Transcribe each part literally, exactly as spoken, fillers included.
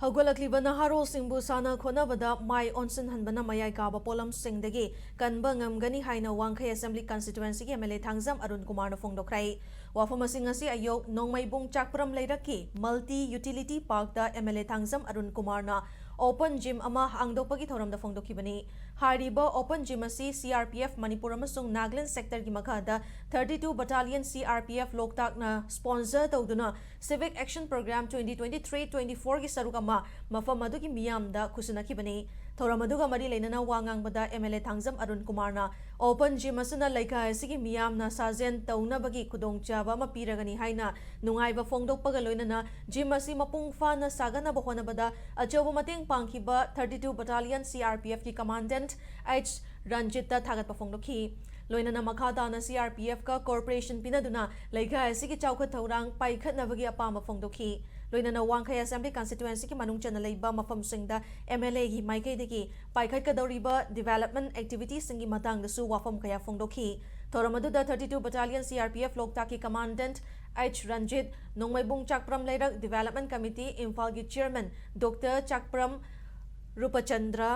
ꯍꯧꯒꯠꯂꯛꯂꯤꯕ ꯅꯍꯥꯔꯣꯜꯁꯤꯡꯕꯨ ꯁꯥꯟꯅ ꯈꯣꯠꯅꯕꯗ ꯃꯥꯏ ꯑꯣꯟꯁꯤꯟꯍꯟꯕꯅ ꯃꯌꯥꯏ ꯀꯥꯕ ꯄꯣꯠꯂꯝꯁꯤꯡꯗꯒꯤ ꯀꯟꯕ ꯉꯝꯒꯅꯤ ꯍꯥꯏꯅ ꯋꯥꯡꯈꯩ ꯑꯁꯦꯝꯕ꯭ꯂꯤ ꯀꯟꯁꯇꯤꯇ꯭ꯋꯦꯟꯁꯤꯒꯤ M L A Thangjam Arun ꯀꯨꯃꯥꯔꯅ ꯐꯣꯡꯗꯣꯛꯈ꯭ꯔꯦ꯫ ꯋꯥꯐꯝ ꯑꯁꯤ ꯉꯁꯤ ꯑꯌꯨꯛ ꯅꯣꯡꯃꯩꯕꯨꯡ ꯆꯥꯛꯄ꯭ꯔꯝ ꯂꯩꯔꯛꯀꯤ ꯃꯜꯇꯤ ꯌꯨꯇꯤꯂꯤꯇꯤ ꯄꯥꯔꯛꯇ M L A Thangjam Arun ꯀꯨꯃꯥꯔꯅ ꯑꯣꯄꯟ ꯖꯤꯝ ꯑꯃ ꯍꯥꯡꯗꯣꯛꯄꯒꯤ ꯊꯧꯔꯝꯗ ꯐꯣꯡꯗꯣꯛꯈꯤꯕꯅꯤ꯫ ꯍꯥꯏꯔꯤꯕ ꯑꯣꯄꯟ ꯖꯤꯝ ꯑꯁꯤ ꯁꯤ ꯑꯥꯔ ꯄꯤ ꯑꯦꯐ ꯃꯅꯤꯄꯨꯔ ꯑꯃꯁꯨꯡ ꯅꯥꯒꯥꯂꯦꯟ ꯁꯦꯛꯇꯔꯒꯤ ꯃꯈꯥꯗ thirty two battalion C R P F ꯂꯣꯛꯇꯥꯛꯅ ꯁ꯭ꯄꯣꯟꯁꯔ ꯇꯧꯗꯨꯅ civic action programme twenty twenty three twenty ꯐꯣꯔꯒꯤ ꯁꯔꯨꯛ ꯑꯃ ꯃꯐꯝ ꯑꯗꯨꯒꯤ ꯃꯤꯌꯥꯝꯗ ꯈꯨꯠꯁꯤꯟꯅꯈꯤꯕꯅꯤ꯫ ꯊꯧꯔꯝ ꯑꯗꯨꯒ ꯃꯔꯤ ꯂꯩꯅꯅ ꯋꯥ ꯉꯥꯡꯕꯗ M L A Thangjam Arun ꯀꯨꯃꯥꯔꯅ ꯑꯣꯄꯟ ꯖꯤꯝ ꯑꯁꯤꯅ ꯂꯩꯀꯥꯏ ꯑꯁꯤꯒꯤ ꯃꯤꯌꯥꯝꯅ ꯁꯥꯖꯦꯜ ꯇꯧꯅꯕꯒꯤ ꯈꯨꯗꯣꯡꯆꯥꯕ ꯑꯃ ꯄꯤꯔꯒꯅꯤ ꯍꯥꯏꯅ ꯅꯨꯡꯉꯥꯏꯕ ꯐꯣꯡꯗꯣꯛꯄꯒ ꯂꯣꯏꯅꯅ ꯖꯤꯝ ꯑꯁꯤ ꯃꯄꯨꯡ ꯐꯥꯅ ꯁꯥꯒꯠꯅꯕ ꯍꯣꯠꯅꯕꯗ ꯑꯆꯧꯕ ꯃꯇꯦꯡ ꯄꯥꯡꯈꯤꯕ thirty two battalion C R ꯄꯤ ꯑꯦꯐꯀꯤ ꯀꯃꯥꯟꯗꯦꯟꯠ ꯑꯩꯆ ꯔꯟꯖꯤꯠꯇ ꯊꯥꯒꯠꯄ ꯐꯣꯡꯗꯣꯛꯈꯤ꯫ ꯂꯣꯏꯅꯅ ꯃꯈꯥ ꯇꯥꯅ ꯁꯤ ꯑꯥꯔ ꯄꯤ ꯑꯦꯐꯀ ꯀꯣꯔꯄꯣꯔꯦꯁꯟ ꯄꯤꯅꯗꯨꯅ ꯂꯩꯀꯥꯏ ꯑꯁꯤꯒꯤ ꯆꯥꯎꯈꯠ ꯊꯧꯔꯥꯡ ꯄꯥꯏꯈꯠꯅꯕꯒꯤ ꯑꯄꯥꯝꯕ ꯐꯣꯡꯗꯣꯛꯈꯤ꯫ ꯂꯣꯏꯅꯅ ꯋꯥꯡꯈꯩ ꯑꯁꯦꯝꯕ꯭ꯂꯤ ꯀꯟꯁꯇꯤꯇ꯭ꯋꯦꯟꯁꯤꯒꯤ ꯃꯅꯨꯡ ꯆꯟꯅ ꯂꯩꯕ ꯃꯐꯝꯁꯤꯡꯗ ꯑꯦꯝ ꯑꯦꯜ ꯑꯦꯒꯤ ꯃꯥꯏꯀꯩꯗꯒꯤ ꯄꯥꯏꯈꯠꯀꯗꯧꯔꯤꯕ ꯗꯤꯚꯦꯂꯞꯃꯦꯟꯠ ꯑꯦꯛꯇꯤꯚꯤꯇꯤꯁꯤꯡꯒꯤ ꯃꯇꯥꯡꯗꯁꯨ ꯋꯥꯐꯝ ꯀꯌꯥ ꯐꯣꯡꯗꯣꯛꯈꯤ꯫ ꯊꯧꯔꯝ ꯑꯗꯨꯗ thirty two battalion C R P F ꯂꯣꯛꯇꯥꯛꯀꯤ ꯀꯃꯥꯟꯗꯦꯟꯠ H Ranjit, Nongmeibung Chakpram Leirak development committee ꯏꯝꯐꯥꯜꯒꯤ chairman doctor Chakpram Rupachandra,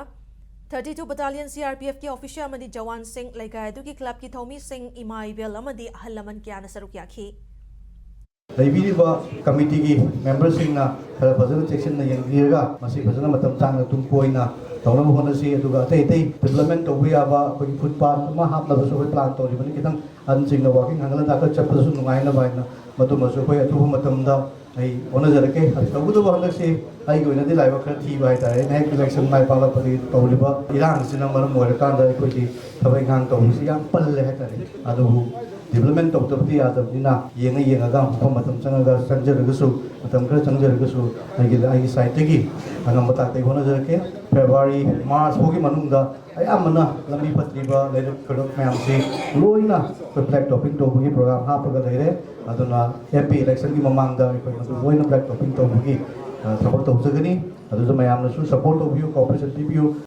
thirty two battalion C R ꯄꯤ ꯑꯦꯐꯀꯤ ꯑꯣꯐꯤꯁꯔ ꯑꯃꯗꯤ ꯖꯋꯥꯟꯁꯤꯡ, ꯂꯩꯀꯥꯏ ꯑꯗꯨꯒꯤ ꯀ꯭ꯂꯕꯀꯤ ꯊꯧꯃꯤꯁꯤꯡ, ꯏꯃꯥ ꯏꯕꯦꯜ ꯑꯃꯗꯤ ꯑꯍꯜ ꯂꯃꯟ ꯀꯌꯥꯅ ꯁꯔꯨꯛ ꯌꯥꯈꯤ꯫ ꯂꯩꯕꯤꯔꯤꯕ ꯀꯃꯤꯇꯤꯒꯤ ꯃꯦꯝꯕꯔꯁꯤꯡꯅ ꯈꯔ ꯐꯖꯅ ꯆꯦꯛꯁꯤꯟꯅ ꯌꯦꯡꯕꯤꯔꯒ ꯃꯁꯤ ꯐꯖꯅ ꯃꯇꯝ ꯆꯥꯅ ꯇꯨꯡ ꯀꯣꯏꯅ ꯇꯧꯅꯕ ꯍꯣꯠꯅꯁꯤ꯫ ꯑꯗꯨꯒ ꯑꯇꯩ ꯑꯇꯩ ꯗꯤꯕ꯭ꯂꯞꯃꯦꯟ ꯇꯧꯕ ꯌꯥꯕ ꯑꯩꯈꯣꯏꯒꯤ ꯐꯨꯠ ꯄꯥꯠ ꯑꯃ ꯍꯥꯞꯅꯕꯁꯨ ꯑꯩꯈꯣꯏ ꯄ꯭ꯂꯥꯟ ꯇꯧꯔꯤꯕꯅꯤ꯫ ꯈꯤꯇꯪ ꯑꯍꯟꯁꯤꯡꯅ ꯋꯥꯀꯤꯡ ꯍꯟꯒꯠ ꯍꯟꯗꯥ ꯈꯔ ꯆꯠꯄꯗꯁꯨ ꯅꯨꯡꯉꯥꯏꯅꯕ ꯍꯥꯏꯅ ꯃꯗꯨꯃꯁꯨ ꯑꯩꯈꯣꯏ ꯑꯊꯨꯕ ꯃꯇꯝꯗ ꯑꯩ ꯍꯣꯠꯅꯖꯔꯛꯀꯦ꯫ ꯑꯗꯨ ꯇꯧꯕꯇꯕꯨ ꯍꯟꯗꯛꯁꯤ ꯑꯩꯒꯤ ꯑꯣꯏꯅꯗꯤ ꯂꯥꯏꯕꯛ ꯈꯔ ꯊꯤꯕ ꯍꯥꯏꯇꯥꯔꯦ꯫ ꯑꯩꯅ ꯍꯦꯛ ꯏꯂꯦꯛꯁꯟ ꯃꯥꯏ ꯄꯥꯛꯂꯛꯄꯗꯒꯤ ꯇꯧꯔꯤꯕ ꯏꯔꯥꯡꯁꯤꯅ ꯃꯔꯝ ꯑꯣꯏꯔꯀꯥꯟꯗ ꯑꯩꯈꯣꯏꯒꯤ ꯊꯕꯛ ꯏꯪꯈꯥꯡ ꯇꯧꯕꯁꯤ ꯌꯥꯝ ꯄꯜꯂꯦ ꯍꯥꯏꯇꯥꯔꯦ꯫ ꯑꯗꯨꯕꯨ ꯗꯤꯕ꯭ꯂꯞꯃꯦꯟ ꯇꯧꯗꯕꯗꯤ ꯌꯥꯗꯕꯅꯤꯅ ꯌꯦꯡꯉ ꯌꯦꯡꯉꯒ ꯃꯐꯝ ꯃꯇꯝ ꯆꯪꯉꯒ ꯆꯪꯖꯔꯒꯁꯨ, ꯃꯇꯝ ꯈꯔ ꯆꯪꯖꯔꯒꯁꯨ ꯑꯩꯒꯤ, ꯑꯩꯒꯤ ꯁꯥꯏꯠꯇꯒꯤ ꯑꯉꯝꯕ ꯊꯥꯛꯇ ꯑꯩ ꯍꯣꯠꯅꯖꯔꯛꯀꯦ꯫ ꯐꯦꯕ꯭ꯔꯨꯋꯥꯔꯤ, ꯃꯥꯔꯆ ꯐꯥꯎꯒꯤ ꯃꯅꯨꯡꯗ ꯑꯌꯥꯝꯕꯅ ꯂꯝꯕꯤ ꯐꯠꯇ꯭ꯔꯤꯕ ꯂꯩꯔꯛ ꯈꯨꯂꯛ ꯃꯌꯥꯝꯁꯤ ꯂꯣꯏꯅ ꯑꯩꯈꯣꯏ ꯕ꯭ꯂꯦꯛ ꯇꯣꯞꯄꯤꯡ ꯇꯧꯕꯒꯤ ꯄ꯭ꯔꯣꯒ꯭ꯔꯥꯝ ꯍꯥꯞꯄꯒ ꯂꯩꯔꯦ꯫ ꯑꯗꯨꯅ ꯑꯦꯝ ꯄꯤ ꯏꯂꯦꯛꯁꯟꯒꯤ ꯃꯃꯥꯡꯗ ꯑꯩꯈꯣꯏ ꯃꯗꯨ ꯂꯣꯏꯅ ꯕ꯭ꯂꯦꯛ ꯇꯣꯞꯄꯤꯡ ꯇꯧꯕꯒꯤ, ꯑ, ꯊꯕꯛ ꯇꯧꯖꯒꯅꯤ꯫ ꯑꯗꯨꯁꯨ ꯃꯌꯥꯝꯅꯁꯨ ꯁꯄꯣꯔꯠ ꯇꯧꯕꯤꯌꯨ, ꯀꯣꯑꯣꯄꯔꯦꯁꯟ ꯄꯤꯕꯤꯌꯨ꯫